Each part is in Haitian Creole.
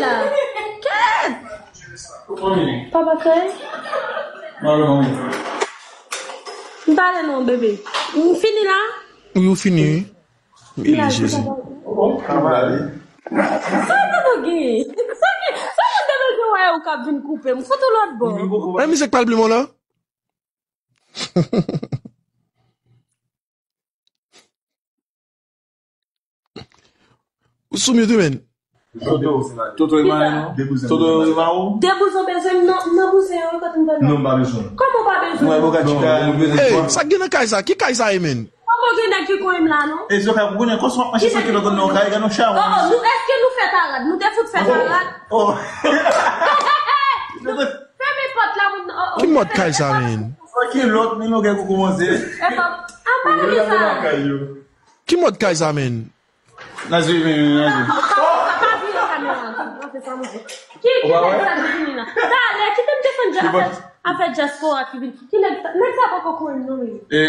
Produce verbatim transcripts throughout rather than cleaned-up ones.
la. Kèt! Papa Kay? M pale non, bebe. M fini la? Wi, ou fini, wi. Wi, Jezi. Sa nou gen? Sa gen? Sa gen de bezwen wè ou k ap vin koupe m? Fout ou lòt bò. Men misye k pral pli mò la. Ou sou mute, wi, men. Toto, Toto e mare non. Toto e mare ou? De bouzen bezwen m nan, nan bouzen yo, kote m tande. Non, m pa bezwen. Kòman w pa bezwen? Mwen, boka chita, nou bezwen. Ey, sa k gen nan kay sa? Ki kay sa ye, men? Kòman gen nèg ki konyen m la, non? E Zoka, ou konnen kòman w ap mache san kilò nan yon kay, gade yon chawony. Oh, oh, nou, èske nou fè parad? Nou te fout fè parad? Oh. Fèmen pòt la, moun. Oh, oh. Ki mòd kay sa, men? San kilò, men nou gen pou kòmanse. E pa, a pa nan sa. Ki mòd kay sa, men? Nazri, vini, vini, Nazri. Pa, pa, pa vire kamera an, tou. Nan fè sa, mouche. Ki, ki nèg sa ki vini la? Talè, kite m defann dja-, afè, afè dyaspora ki vini. Ki nèg sa, nèg sa poko konyen m non, men. E, e,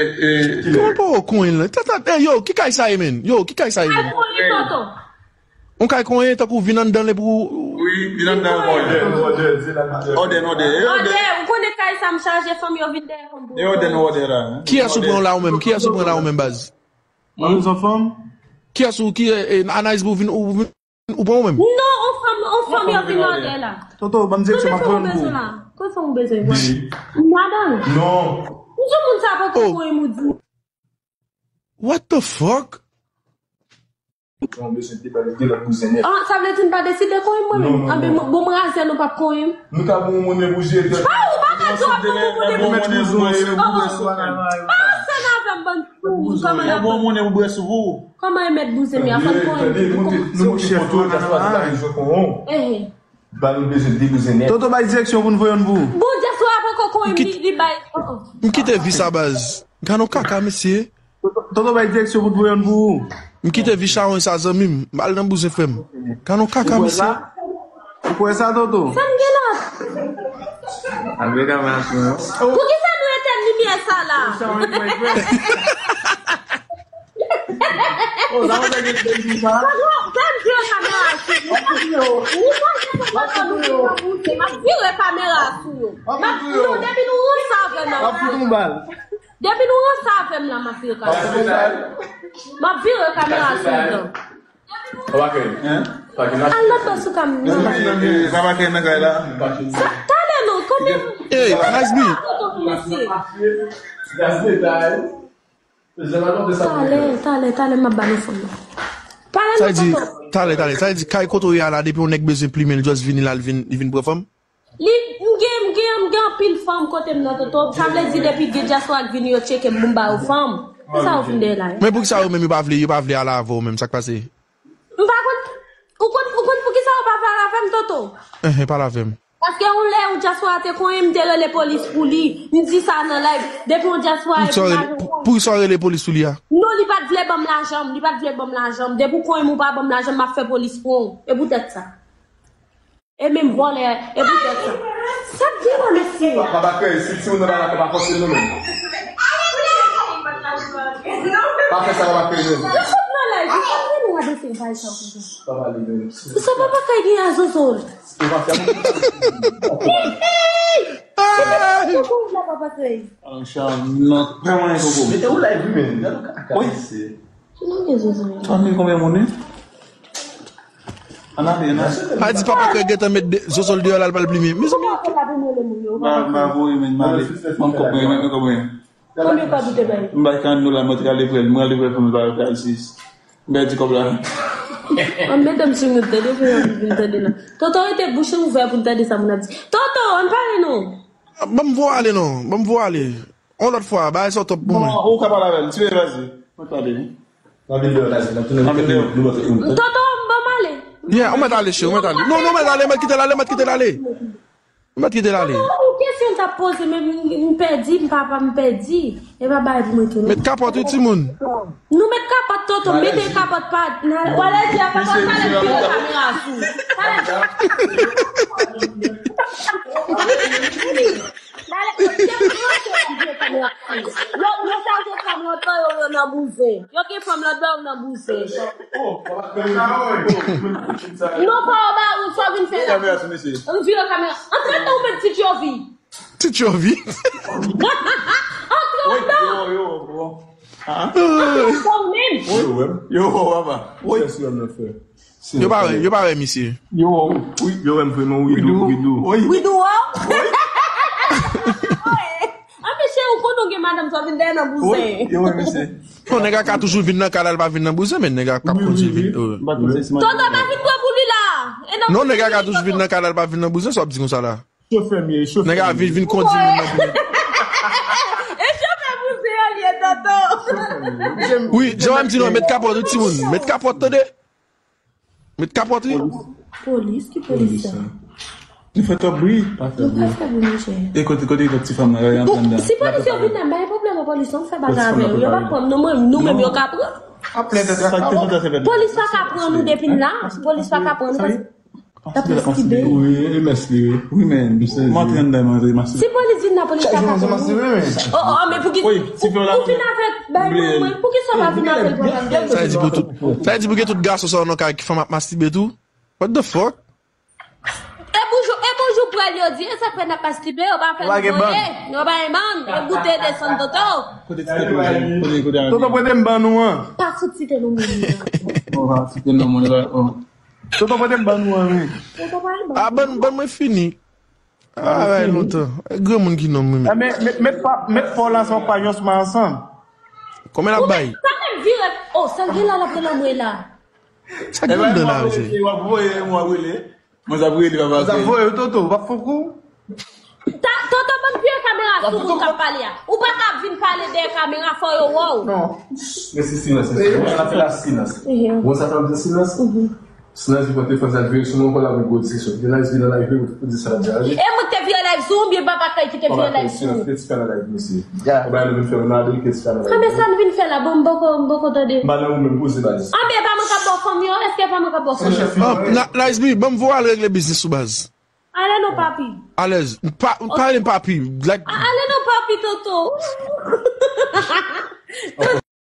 kòman l poko konyen l la? Tata, e, yo, ki kay sa ye, men? Yo, ki kay sa ye, men? Kay konyen, tonton. Yon kay konyen, tankou vin anndan l epi w... Wi, vin anndan l konyen. Odè, odè, odè. Odè, ou konnen kay sa m chaje fanm yo vin dèyè fanm pou yo. E odè, nou odè la, hein? Kiyès ou pran la ou menm? Kiyès ou pran la ou menm, baz? Mwen bezwen fanm. Kiyès ou, ki, e, e, analiz pou vin, ou vin, ou pran ou menm? Non, on fanm, on fanm yo vin odè la. Toto, ban m direksyon, m ap voye yon pou ou. Kòman fanm ou bezwen la? Kòman fanm ou bezwen? Madanm. Non. Ou sou moun sa poko konyen m ou di. What the fuck? Yon bezwen debalize lòt bouzen nèt. Ah, sa vle di n pa deside konyen m mwen menm? Anben, bon, m razè nou p ap konyen m. Nou ta bon moun e bouje tèt. Pa ou pa ka di w ap bon moun e bouje. Pa ansanm avè m bann pou ou. Kòman e mèt bouzen m ya, fò n konyen m. Tande, tande, nou montre foto, dyaspora se ta rezon kon on. Ba nou bezwen de bouzen nèt. Toto bay direksyon pou n voye yon pou ou. Bon, dyaspora poko konyen m, li, li bay. M kite vi sa, baz. Gade yon kaka, mesye. Toto bay direksyon pou n voye yon pou ou. M kite vi chawony sa, zanmi m. M al nan bouzen frè m. Gade yon kaka, mesye. Ou kwè sa, Toto? Sa m gen la? Al veye kamera sou mwen. Poukisa nou etèn limyè sa la? Oh, sa mwen te gen pou sa. Fè m vire kamera sou yo. Ou pa gen pou mwen, m ap vire kamera sou yo. M ap, non, depi nou ranse avè m la. M ap fout yon bal. Depi nou ranse avè m la, m ap vire kamera. M ap vire kamera sou yo. Papa Kay. Hein? Al lòt bò sou kam nan. Papa Kay nan kay la. Sa, talè non, konbyen. Ey, Nice B. Talè, talè, talè, m ap ba nou fon nan. Sa vle di, talè, talè, sa vle di, kay kote w ye a la, depi yon nèg bezwen plimen l, just vini la, l vin, li vin pran fanm? Li, m gen, m gen, m gen anpil fanm kote m nan, Toto. Sa vle di, depi gen dyaspora k vini, yo tcheke m pou m ba yo fanm. Pou sa yo vin dèyè la, wi. Men poukisa yo menm yo pa vle, yo pa vle ale avè w menm, sa k pase? M pa konn, ou konn, ou konn poukisa yo pa vle ale avè m, Toto? Enhen, pale avè m. Paske yon lè, yon dyaspora te konyen m, te rele polis pou li. M di sa nan live. Depi yon dyaspora e pou lajan. Poukisa w rele polis pou li a? Non, li pa t vle ban m lajan m, li pa t vle ban m lajan m. Depi w konyen m, ou pa ban m lajan m, m ap fè polis pran w. E poutèt sa. E menm vòlè, e poutèt sa. Sa k gen la, mesye? Papa Kay, si timoun nan pa dakò, pa fòse l non, menm. Pa fè sa, Papa Kay, menm. Yo sot nan live, yo pa vle nou radote bay sa w konsa. Sa Papa Kay gen a Zozol. Ou pa fè a. Papa Kay. An chan, non, pa mwen koko. Mete ou live, wi, menm. Gade ou ka, ka, wi. Fanmi konbyen moun wi? Ann ale, ann ale. A di papa Kay gentan met de, Zozol deyò la, l pral plimen. Mezanmi. M pa, m pa voye, men, m ale. Mwen kòb mwen, mwen kòb mwen. Konbyen kòb ou te bay? M bay karant dola, mwen te ale prè l, mwen ale prè l pou m pa al sis. M pèdi kòb la. An mete m sou mute, tande, pou yo vin tande la. Toto rete bouch ouvè pou n tande sa moun ap di. Toto, ann pale non. Ban m voye ale non, ban m voye ale. Yon lòt fwa, bagay sa w twòp pou mwen. Bon, ou ka pale avè l, tire, vas-y. Mwen tande, wi. Nan videyo la, se nan tounen. Nan videyo. Nou montre nou. Toto, ban m ale. Yeah, ou mèt ale, cheri, ou mèt ale. Non, non, ou mèt ale, ou mèt kite l ale, ou mèt kite l ale. Ou mèt kite l ale. Toto, yon kesyon m t ap poze, men m, m pèdi, m pa, pa m pèdi. E pa bagay pou mwen tounen. Met kapòt, wi, timoun. Nou met kapòt, Toto, mete kapòt pa, nan, w ale di a kapòt, talè m vire kamera sou. Talè m vire. Talè, depi nou rantre, m vire kamera sou. Yo, yo chaje fanm yo, yo, yo, nan bouzen. Yo gen fanm lòt bò, ou nan bouzen. Non, pa w ba ou, sa w vin fè la. Kamera sou mesye. M vire kamera. Antre nan ou menm, ti Tchovi. Ti Tchovi. Antre nan. Yo, yo, yo. Antre nan ou menm. Yo, wè m. Yo, wè, papa. Wi. Kiyès ki wè m nan fè? Yo pa wè, yo pa wè misye. Yo, wi, yo wè m vrèman, wi, dou, wi, dou. Wi, dou, wè. An, mesye, ou konnen w gen madanm, sa w vin dèyè nan bouzen. Yo wè misye. Non, nèg la ka toujou vin nan kay la, l pa vin nan bouzen, men nèg la ka kontinye vin. Tonton pa vin pran pou li la. Non, nèg la ka toujou vin nan kay la, l pa vin nan bouzen, sa w ap di konsa la? Chofè m ye, chofè. Nèg la vin, vin kondi moun nan bouzen. E chofè bouzen an li ye, tonton. Wi, jan w di non, met kapòt wi, timoun. Met kapòt, tande. Met kapòt wi. Polis, ki polis sa? Nou fè twòp bri. Nou pa fè bri, monchè. E kote, kote lòt ti fanm nan, gade andan. Si polis yo vin la, m pa gen pwoblèm ak polis, non, m fè bagay avè yo. Yo pa pran nou, nou menm yo ka pran. Polis pa ka pran nou depi n la. Polis pa ka pran nou. L ap mastibe. Wi, e mès li, wi. Wi, men, m sezi. M antre anndan, m antre mastibe. Si polis vin nan, polis pa ka pran nou. Oh, oh, men pou ki, ou, ou vin avèk bay mwen, mwen, pou ki sa w pa vin avèk mwen? Sa vle di pou tout, sa vle di pou gen tout gason sa nan kay ki fanm ap mastibe tou? What the fuck? E bonjou, e bonjou pral yo di, e sa k fè n ap mastibe, yo pa fè nou voye, yo pa gen bann, e goute desann toto. Kote ti tete, kote, kote ale? Tonton prete m ban nou an. Pa fout site non moun nan. Oh, pa site non moun nan, oh. Tonton prete m ban nou an, men. Tonton pa ban. Ah, ban, ban mwen fini. Ah, bay lontan. E granmoun ki nonm, wi, men. Ah, men, met, met pa, met fò la sou pa yon sma ansanm. Konbyen l ap bay? Sa menm vire. Oh, sa l gen la, l ap rele mwen la. Sa k gen anndan la, mesye? W ap voye, w ap rele. Mwen, sa voye li, papa. Sa voye, Toto, w ap foukou. Ta, tonton, ban m vire kamera sou moun k ap pale a. Ou pa ka vin pale dèyè kamera, fò yo wè w. Non. Men se silans, se silans. Mwen, sa fè la silans. Mwen, sa fè m di silans. Silans, li pote fòs, l vire sou mwen, pou l ap gwo diskisyon. Li nice, vin nan live, pou di sa l ap di a, wi. E mwen te vire live sou ou, oubyen papa Kay ki te vire live sou ou? Kèt fè nan live, mesye. Ou bay nou vin fè nan live, kèt fè nan live. Anben sa n vin fè la, bon, m poko, m poko tande. M pa nan ou menm, poze baz. Anben pa mwen k ap ba w fanm yo, èske pa mwen k ap ba w fanm yo? Oh, na, Nice B, ban m voye al regle biznis ou, baz. Ale non, papi. Alèz. Pa, pa rele m papi. Like, ale non, papi, tonton.